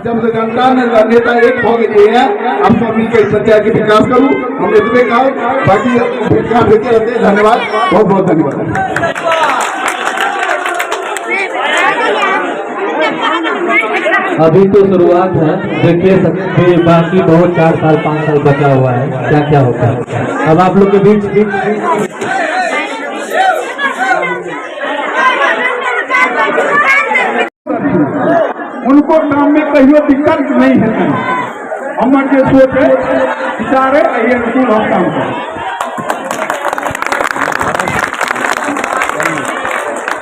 जब से जनता नेता एक भऽ गेलियै, आब सब मिलके पंचायत के विकास करू। हम एतबे कहब, बाकी भेटघाट होइते रहतै। धन्यवाद, बहुत बहुत धन्यवाद। अभी तो शुरुआत है, देखिए सकते, बाकी बहुत 4 साल 5 साल बचा हुआ है, क्या क्या होता है। अब आप लोग के बीच उनको काम में कहियो दिक्कत नहीं हेतै। हमर जे सोच है, विचार है, एहि अनुकूल हम काम करब।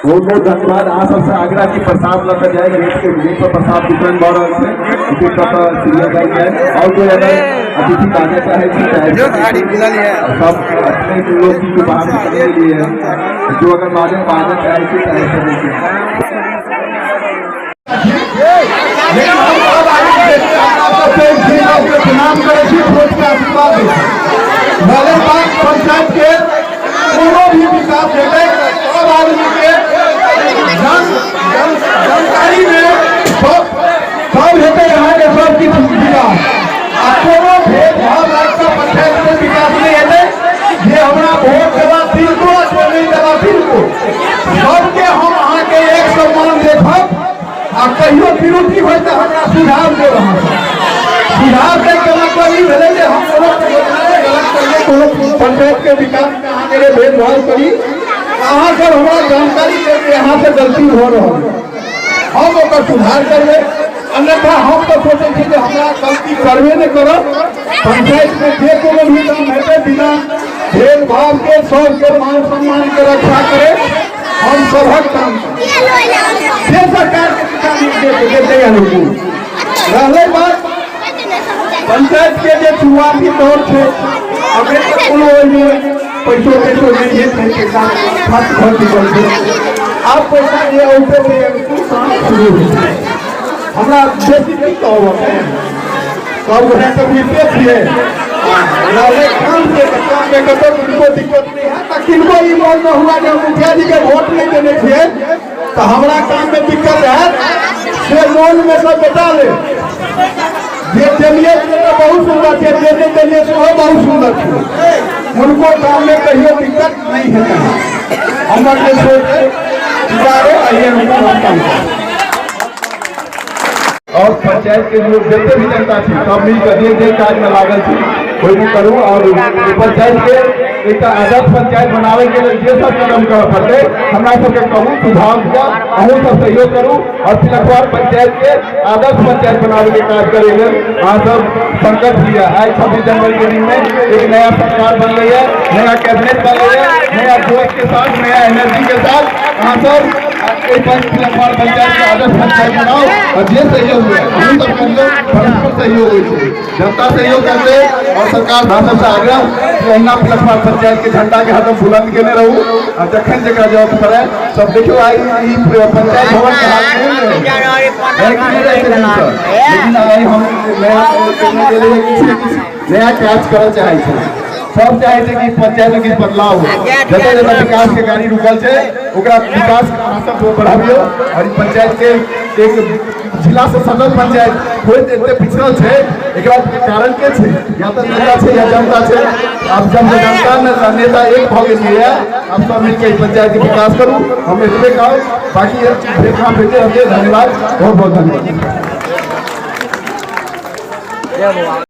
बहुत बहुत धन्यवाद। अहाँ सबसे आग्रह की प्रसाद लऽ कऽ जाय, गेट के गेट पर प्रसाद वितरण भऽ रहल छै। एक कतऽ चिड़िया जाइ छै और कोई अगर अतिथि बाजऽ चाहै छी तऽ आबि सकै छी। सब अपने लोग की बाहर से चले लिए जो अगर बाजऽ बाजऽ चाहै छी तऽ आबि सकै छी। लेकिन हम सब आदमी अपना सब पैघ छी, सबके प्रणाम करै छी, वोट के आशीर्वाद दै छी। रहलै बात पंचायत के कोनो भी विकास हेतै, सब आदमी के जन जन जानकारी में सब सब हेतै अहाँके सब किछु विकास। आ कोनो भेदभाव राखि कऽ पंचायत के विकास नहि हेतै। जे हमरा वोट देला तिनको आ जे नहि देला तिनको, सबके हम अहाँके एक सम्मान देखब। आ कहियो विरोधी होय तऽ हमरा सुझाव देब। अहाँ सब सुझाव दै के मतलब ई भेलै जे हम कोनो योजना गलत करियै, कोनो पंचायत के विकास में अहाँके जे भेदभाव करी, अहाँ सब हमरा जानकारी देब जे अहाँ से गलती भऽ रहल है, हम ओकर सुधार करबै। अन्यथा हम तऽ सोचै छी जे हमरा गलती करबे नहि करब। पंचायत में जे कोनो भी काम हेतै, बिना भेदभाव के सबके मान सम्मान के रक्षा करे हम सबहक काम करब। जे सरकार के दिशा निर्देश देतै अनुकूल। रहलै बात पंचायत के जे शुरुआती दौर छै, अखन तक कोनो ओहिमे पैसो तैसो नहि छै, पैसा खर्च भऽ चुकल छै। आब पैसा जे औतै ओहि अनुकूल काम शुरू हेतै। हमरा बेसी की कहब, सब गोटे तऽ बुझिते छियै। रहलै काम के, तऽ काम में कतौ किनको दिक्कत नहि हैत। आ किनको ई मन मे हुआ जे हम मुखिया जी के वोट नहि देने छियै तऽ हमरा काम में दिक्कत हैत, से मन में सब बता ले। जे देलियै से तऽ बहुत सुन्दर छै, जे नहि देलियै सेहो बहुत सुन्दर छै। हुनको काम में कहियो दिक्कत नहीं हेतै। हमर जे सोच है, विचार है, एहि अनुकूल हम काम करब। और पंचायत के लोग जते भी जनता छी, सब मिलकर जे जे काज में लागल छी ओहिमे करू। और पंचायत के एक आदर्श पंचायत बनावे के लेल जे सब कदम करऽ पड़तै, हमरा सबके कहू, सुझाव दिअ, अहूँ सब सहयोग करू। और तिलकवार पंचायत के आदर्श पंचायत बनावे के काज करे लेल अहाँ सब संकल्प लिअ। आइ 26 जनवरी के दिन में एक नया सरकार बनलै है, नया कैबिनेट बनलै है, नया जोश के साथ, नया एनर्जी के साथ अहाँ सब तिलकवार पंचायत के आदर्श पंचायत बनाओ। और जे सहयोग हुए अहूँ सब करियौ, परस्पर सहयोग होइ छै, जनता सहयोग करतै और सरकार। अहाँ सबसँ आग्रह कि अहिना तिलकवार पंचायत के झंडा के हरदम बुलंद केने रहू। आ जखन जकरा जरूरत पड़े सब देखियौ, आइ ई पंचायत भवन के हाल केहन रहै, कि नहि रहै दिनसँ, लेकिन आइ हम नया किछु ने किछु नया काज करऽ चाहै छी। सब चाहै छै कि पंचायत में किछु बदलाव हो। जतऽ जतऽ विकास के गाड़ी रुकल छै, ओकरा विकास अहाँ सब बढ़ाबियौ। और ई पंचायत के एक जिला से सटल पंचायत होइत एते पिछड़ल छै, एकरा कारण के छै? या तऽ नेता छै या जनता छै। आब जब जनता नेता एक भऽ गेलियै, आब सब मिलके ई पंचायत के विकास करू। हम एतबे कहब, बाकी भेटघाट होइते रहतै। धन्यवाद, बहुत बहुत धन्यवाद।